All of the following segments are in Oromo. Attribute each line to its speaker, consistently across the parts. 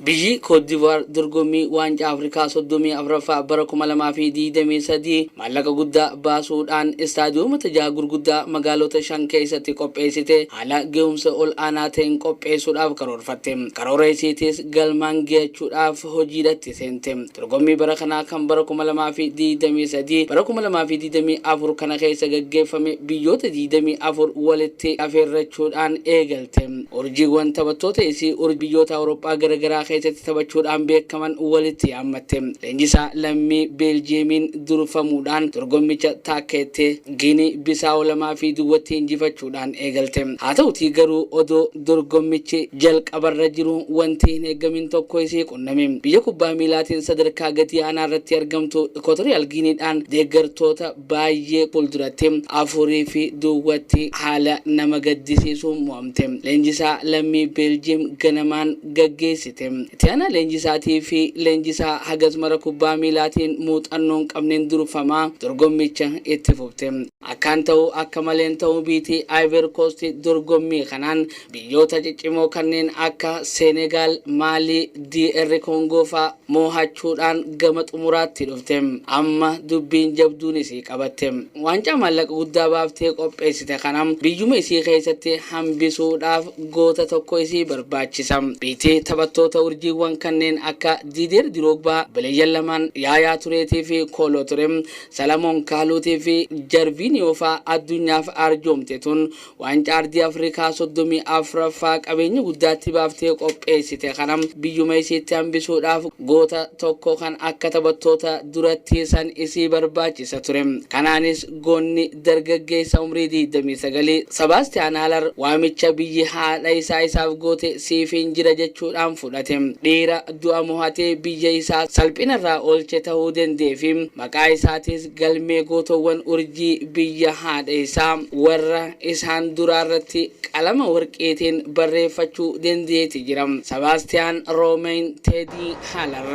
Speaker 1: Biyyi Koodivuwaar dorgommii Waancaa Afrikaa 34ffaa bara 2023 maallaqa guddaa baasuudhaan istaadiyoomota jaha gurguddaa magaalota shan keessatti qopheessite haala gahumsa ol aanaa ta'een qopheessuudhaaf karoorfatte. Karoora isiitis galmaan gahachuudhaaf hojiidhatti seente. Dorgommii bara kanaa kan bara 2023 bara 2024 kana keessa gaggeeffame biyyoota 24 walitti afeerrachuudhaan eegalte. Urjiiwwan taphattoota isii biyyoota Awurooppaa garaagaraa keessatti taphachuudhaan beekaman walitti yaammatte. Leenjisaa lammii Beeljiyeemiin durfamuudhaan dorgommicha taakkeette Giinii Bisaawu 2-0 injifachuudhaan eegalte. Haa ta'utii garuu odoo dorgommichi jalqabarra jiru wanti hin eeggamin tokko isii qunname. Biyya kubbaa miilaatiin sadarkaa gadi aanaa irratti argamtu Ikootoriyaal Giiniidhaan deeggartoota baay'ee fuulduratti 4-0 haala nama gaddisiisuun mo'amte. Leenjisaa lammii Beeljiyeem ganamaan gaggeessite. Itti aanaa leenjisaatii fi leenjisaa hagas mara kubbaa miilaatiin muuxannoo hin qabneen durfamaa dorgommicha itti fufte. Akkaan ta'uu akka maleen ta'uu biitii Ivory Coast dorgommii kanaan biyyoota ciccimoo kanneen akka Senegaal, Maalii, DR Koongoo fa'aa moo'achuudhaan gama xumuraatti dhufte. Amma dubbiin jabduun isii qabatte. Waancaa maallaqa guddaa baaftee qopheessite kana biyyuma isii keessatti hambisuudhaaf goota tokko isii barbaachisa. Biitii taphattoota urjiiwwan kanneen akka Didier Drogba, Bileeyyan lamaan Yaayaa Tureetii fi Kooloo Ture, Salamoon Kaaluutii fi Jarviiniyoo fa'aa addunyaaf arjoomte tun waancaa ardii Afrikaa 34ffaa qabeenya guddaatti baaftee qopheessite kana biyyuma isiitti hambisuudhaaf goota tokko kan akka taphattoota duratti san isii barbaachisa ture. Kanaanis goonni dargaggeessa umrii 29 Sabaastiyaan Halar waamicha biyyi haadha isaa isaaf goote siifiin jira jechuudhaan fudhate. Dhiira du'a mo'atee biyya isaa salphinarraa oolche ta'uu danda'ee fi maqaa isaatis galmee gootowwan urjii biyya haadha isaa warra isaan duraarratti qalama warqeetiin barreeffachuu danda'eeti jira. Sabaastiyaan Roomeyn Teedii Halar.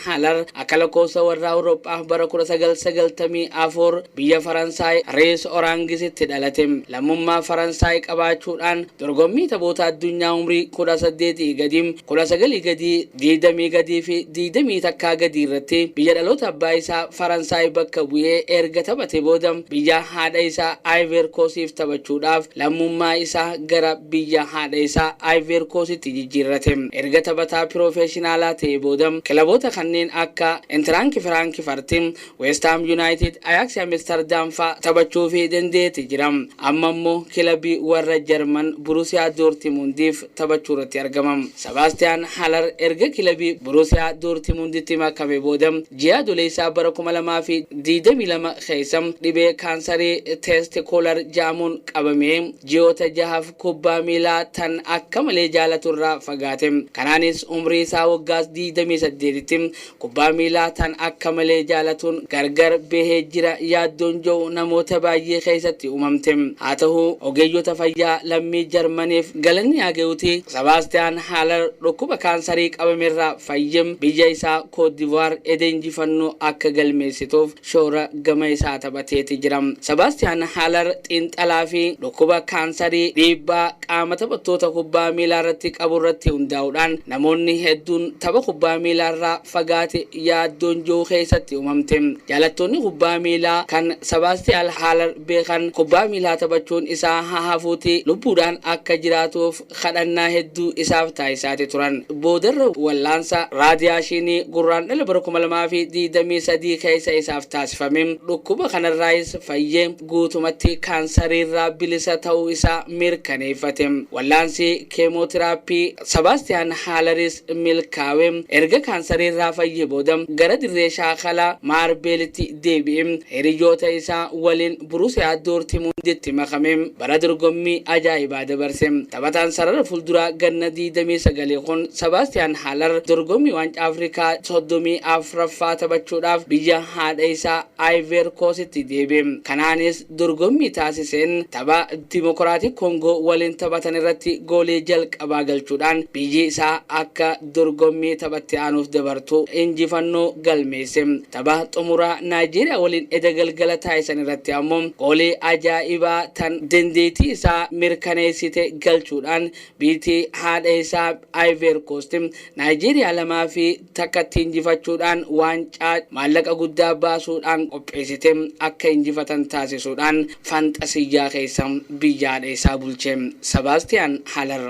Speaker 1: Halar akka lakkoofsa warra Awurooppaa bara 1994 biyya Faransaay Rees Oraangisitti dhalate. Lammummaa Faransaay qabaachuudhaan dorgommii taphoota addunyaa umrii 18 gadi, 19 gadi, 20 gadii fi 21 gadii irratti biyya dhaloota abbaa isaa Faransaay bakka bu'ee erga taphate booda biyya haadha isaa Ivory Coastiif taphachuudhaaf lammummaa isaa gara biyya haadha isaa Ivory Coastitti jijjiirrate. Erga taphataa piroofeeshinaalaa ta'e booda kilaboota kanneen akka Eintracht Frankfurt, West Ham United, Ajax Amsterdam fa'aa taphachuu fi dandeetti jira. Amma immoo kilabii warra Jarman Borussia Dortmundiif taphachuu irratti argama. Sebaastiyaan Halar erga kilabii Borussia Dortmunditti makame booda ji'a Adoolessaa bara 2022 keessa dhibee kaansarii teestikular jedhamuun qabamee ji'oota jahaaf kubbaa miilaa tan akka malee jaalatu irraa fagaate. Kanaanis umrii isaa waggaa 28tti kubbaa miilaa tan akka malee jaalatuun gargar bahee jira yaaddoon jiru namoota baay'ee keessatti uumamte. Haa ta'u ogeeyyota fayyaa lammii Jarmaniif galanni haa ga'uuti Sebaastiyaan Halar dhukkuba kaansarii qabamerraa fayyee biyya isaa Koodivuwaar eda injifannoo akka galmeessituuf shoora gama isaa taphateeti jira. Sebaastiyaan Halar xiinxalaa fi dhukkuba kaansarii dhiibbaa qaama taphattoota kubbaa miilaa irratti qabu irratti hundaa'uudhaan namoonni hedduun tapha kubbaa miilaa irraa fagaate yaaddoon jiru keessatti uumamte. Jaalattoonni kubbaa miilaa kan Sebaastiyaan Halar beekan kubbaa miilaa taphachuun isaa haa hafuuti lubbuudhaan akka jiraatuuf kadhannaa hedduu isaaf taasisaati turan. Boodarra wallaansa raadiyaashinii gurraan dhala bara 2023 keessa isaaf taasifame dhukkuba kanarraayis fayyee guutumatti kaansariirraa bilisa ta'uu isaa mirkaneeffate. Wallaansi keemootiraappii Sebaastiyaan Haalaris milkaa'e erga kaansariirraa fayyee booda gara dirree shaakalaa Maarbeelitti deebi'e hiriyoota isaa waliin Borussia Dortmunditti makame bara dorgommii ajaa'ibaa dabarse. Taphataan sarara fuulduraa ganna 29 kun Sebaastiyaan Halar dorgommii waancaa Afrikaa 34ffaa taphachuudhaaf biyya haadha isaa Ivory Coastitti deebi'e. Kanaanis dorgommii taasiseen tapha Dimokiraatik Koongoo waliin taphatan irratti goolii jalqabaa galchuudhaan biyyi isaa akka dorgommii taphatti aanuuf dabartu injifannoo galmeesse. Tapha xumuraa Naayijeeriyaa waliin eda galgala taasisan irratti ammoo goolii ajaa'ibaa tan dandeettii isaa mirkaneessite galchuudhaan biitii haadha isaa Ivory Coast Naayijeeriyaa 2-1tti injifachuudhaan waancaa maallaqa guddaa baasuudhaan qopheessite akka injifatan taasisuudhaan fanxasiyyaa keessa biyya haadha isaa bulche Sebaastiyaan Haller.